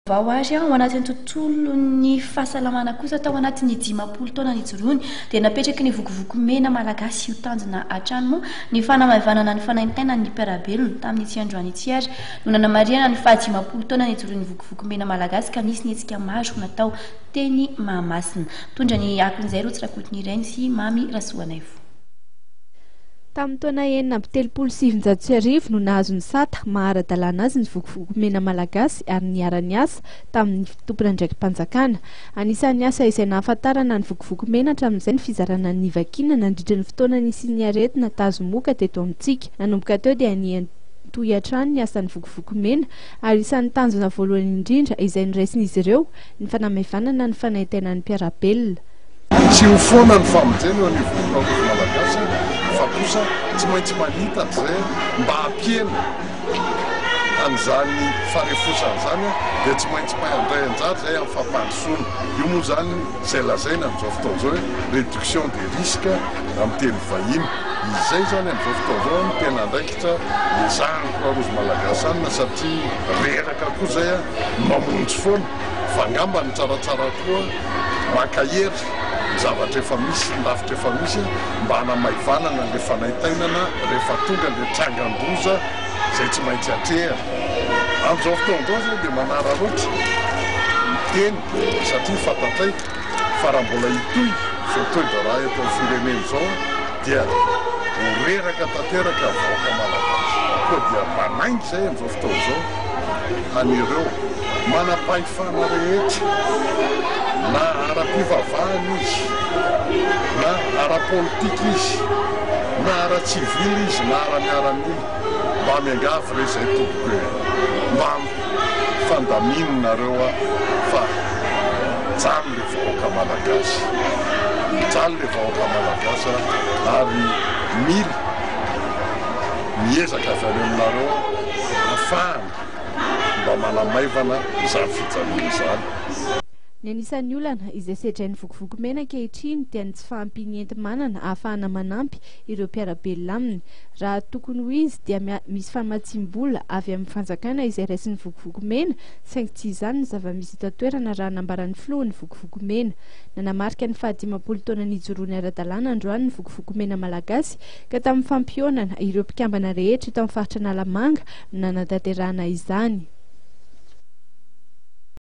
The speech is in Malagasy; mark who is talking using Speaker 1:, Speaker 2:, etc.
Speaker 1: Vao ary ao anatin'ny tontolon'ny fahasalamana kosa tao anatin'ny 50 taona nijoroany dia napetraky ny Vokovoko Mena Malagasy ho tanjona hatrany moa ny fanamaivanana ny fanaintainan'ny mpiara-belona. Tamin'ity androany ity ary no nanamarihana ny faha 50 taona nijoroan'ny Vokovoko Mena Malagasy ka nisy ny hetsika maro natao teny Mahamasina. Mitondra ny akon'izay Rotsy Rakotonirainy sy Mamy Rasoanaivo.
Speaker 2: Tamin'ny taona 1936 no nahazo ny sata maha ara-dalàna azy ny Vokovoko Mena Malagasy ary niara-niasa tamin'ny tompon'andraiki-panjakana. Anisan'ny asa izay nahafantarana ny Vokovoko Mena hatramin'izay ny fizarana ny Nivakiana nandritra ny fotoana nisian'ny aretina tazomoka teto amintsika. Nanomboka teo dia niha-nitohy hatrany ny asan'ny Vokovoko Mena ary isan'ny tanjona voalohany indrindra izay noraisin'izy ireo ny fanamaivanana ny fanaintainan'ny mpiara-belona.
Speaker 3: Tsy ho foana ny famonjena eo anivon'ny Croix-Rouge Malagasy fa kosa tsy maintsy manitatra izay mba hampihena an'izany faharefosana izany dia tsy maintsy mahay handray anjara izay amin'ny fampandrosoana. Io moa izany izay lazaina amin'izao fotoana izao hoe réduction des risques amin'ny teny vahiny. Izay izany amin'izao fotoana izao no tena andraikitra ezahan'ny Croix-Rouge Malagasy anina satria reraka koa izay mamonjy foana fa angamba ny tsaratsara koa mankahery ny zavatra efa misy, ny rafitra efa misy mba hanamaivanana ilay fanaintainana rehefa tonga ilay trangan-doza izay tsy maintsy atrehana. Amin'izao fotoana izao izao dia manararaotra miteny satria fantatray fa raha mbola hitohy izao toe-draharaha eto amin'ny firenena izao dia ho reraka tanteraka ny vahoaka malagasy. Koa dia manainga izay amin'izao fotoana izao an'ireo manam-pahefana rehetra na ara-pivavahana izy na ara-politika izy na ara-tsivily izy na ara-miaramila, mba miangavy re izay tompoko e! Mba fandamino nareo aho fa mijaly le vahoaka malagasy, mijaly le vahoaka malagasy ary mila miezaka avy any aminareo aho afahana mba manamaivana izany fijaliana izany.
Speaker 2: Ny anisan'ny olana izay sedrain'ny Vokovoko Mena ankehitriny dia ny tsy fahampian'ny enti-manana ahafahana manampy ireo mpiara-belona aminy. Raha tokony ho izy dia misy famatsiam-bola avy amin'ny fanjakana izay raisin'ny Vokovoko Mena saingy tsy izany ny zava-misy eto an-toerana raha nambaran'ny filohan'ny Vokovoko Mena. Nanamarika ny fahadimampolo taona nijoroany ara-dalàna androany ny Vokovoko Mena Malagasy ka tamin'ny fampihaonana ireo mpikambana rehetra eto amin'ny faritra Analamanga no nanatanterahana izany.